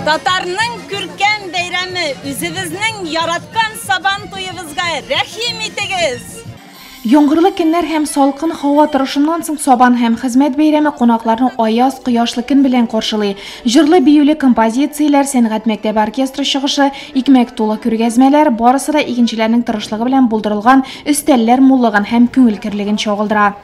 Татарның күркәм бәйрәме, үзебезнең яраткан Сабан туебызга рәхим итегез! Яңгырлы көннәр һәм салкын һава торышыннан соң Сабан һәм хезмәт бәйрәме кунакларны аяз, кояшлы көн белән каршылый. Җырлы-биюле композицияләр, сәнгать мәктәбе оркестры чыгышы, икмәк тулы күргәзмәләр, барысы да игенчеләрнең тырышлыгы белән булдырылган өстәлләр муллыгын һәм күңел керлеген чагылдыра.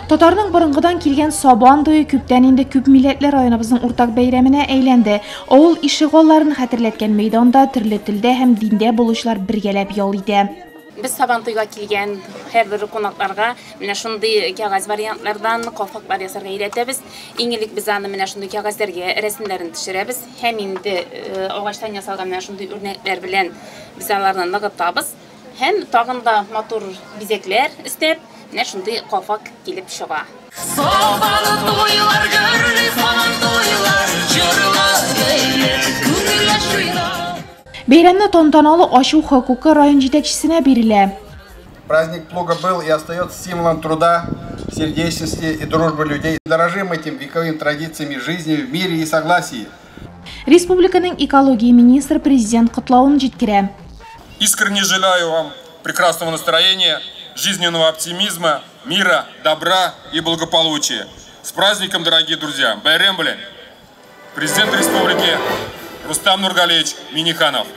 Татарның борынгыдан килгән Сабан туе күптән инде күп милләтле районыбызның уртак бәйрәменә әйләнде. Авыл ишегалларын хәтерләткән мәйданда төрле телдә һәм диндә булучылар бергәләп ял итә. Без Сабантуйга килгән һәрбер кунакларга менә шундый кәгазь вариантлардан калфаклар ясарга өйрәтәбез. Иң элек без аны менә шундый кәгазьләргә рәсемнәрен төшерәбез һәм инде агачтан ясалган менә шундый үрнәкләр белән без аларны ныгытабыз. Һәм тагын да матур бизәкләр өстәп, менә шундый калфак килеп чыга. Сабан туйлар гөрли, сабан туйлар җырла бәйле, күңел ачуйна. Бәйрәмне тантаналы ачу хокукы район җитәкчесенә бирелә. Праздник плуга был и остается символом труда, сердечности и дружбы людей. Дорожим этим вековым традициями жизни в мире и согласии. Республиканың экология министры президент котлавын җиткерә. Искренне желаю вам прекрасного настроения, жизненного оптимизма, мира, добра и благополучия. С праздником, дорогие друзья! Бәйрәм белән! Президент республики Рустам Нургалиевич Минниханов.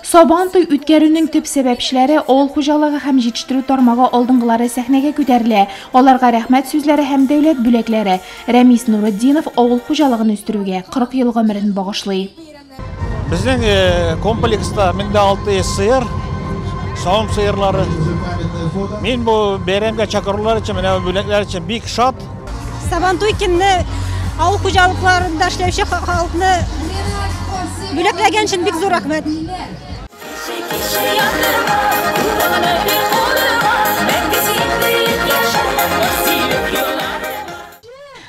Сабан туй үткәрүнең төп сәбәпчеләре авыл хуҗалыгы һәм җитештерү тармагы алдынгылары сәхнәгә күтәрелә. Аларга рәхмәт сүзләре һәм дәүләт бүләкләре. Рәмис Нуретдинов авыл хуҗалыгын үстерүгә 40 ел гомерен багышлый. Безнең комплекста 1600 сыер, савым сыерлары. Мин бу бәйрәмгә чакырулар өчен, менә бу бүләкләр өчен бик шат. Сабантуй көнне авыл хуҗалыкларында эшләүче халыкны бүләкләгән өчен бик зур рәхмәт.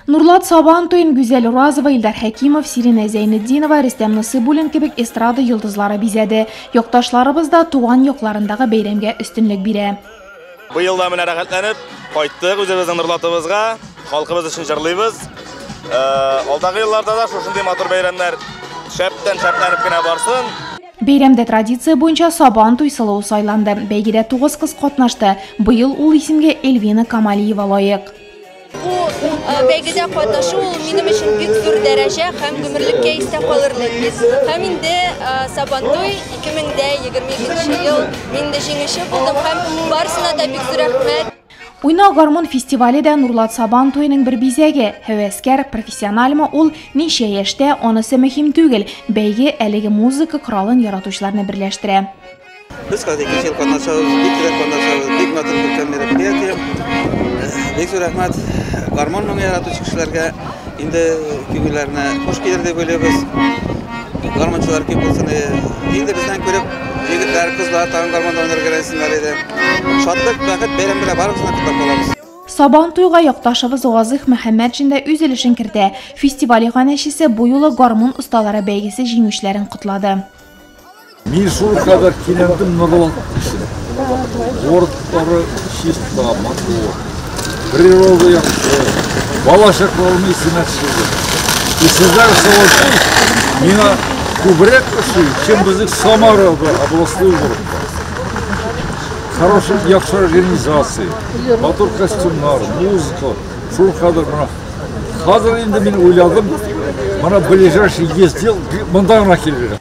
Нурлат Сабан туен Гүзәл Уразова, Илдар Хәкимов, Сиринә Зәйнетдинова, Рөстәм Насыйбуллин кебек эстрада йолдызлары бизәде. Якташларыбыз да туган якларындагы бәйрәмгә өстенлек бирә. Быел да менә рәхәтләнеп кайттык үзебезнең Нурлатыбызга, халкыбыз өчен җырлыйбыз. Алдагы елларда да шушындый матур бәйрәмнәр шәптән шәпләнеп кенә барсын. Бәйрәмдә традиция буенча Сабан туй сылуы сайланды. Бәйгедә 9 кыз катнашты. Быел ул исемгә Эльвина Камалиева лаек. Бу бәйгедә катнашу ул минем өчен бик зур дәрәҗә һәм гомерлеккә истә калырлык бит. Һәм инде Сабантуй 2022 ел мин дә җиңүче булдым һәм барысына да бик зур рәхмәт. Уйнау гармун фестивале дә Нурлат Сабан туеның бер бизәге. Һәвәскәр, профессиональмы ул, ничә яшьтә, анысы мөһим түгел. Бәйге әлеге музыка коралын яратучыларны берләштерә. Без хәзер икенче ел катнашабыз, бик теләп катнашабыз, бик матур күркәм мероприятие. Бик зур рәхмәт гармун моңы яратучы кешеләргә. Инде күңелләренә хуш килер дип уйлыйбыз. Гармунчылар күп булсын. Инде бездән күреп егетләр, кызлар тагын гармунда уйнарга өйрәнсеннәр иде. Шатлык, бәхет, бәйрәм белән барыбызны котлап калабыз. Сабан туйга якташыбыз Вазыйх Мөхәммәтшин дә үз өлешен кертә. Фестиваль иганәчесе бу юлы гармун осталары бәйгесе җиңүчеләрен котлады. Мин шул кадәр кинәндем Нурлат өчен. Гордлары чиста, матур. Природа яхшы. Бала чакларым исемә төшерде. И сездәге Сабантуй миңа күбрәк ошый, чем безнең Самарада областной городта. Хороший, яхшы организация, матур костюмнар, музыка. Шул кадәр менә. Хәзер инде мин уйладым, менә ближайший ездил, монда гына килергә.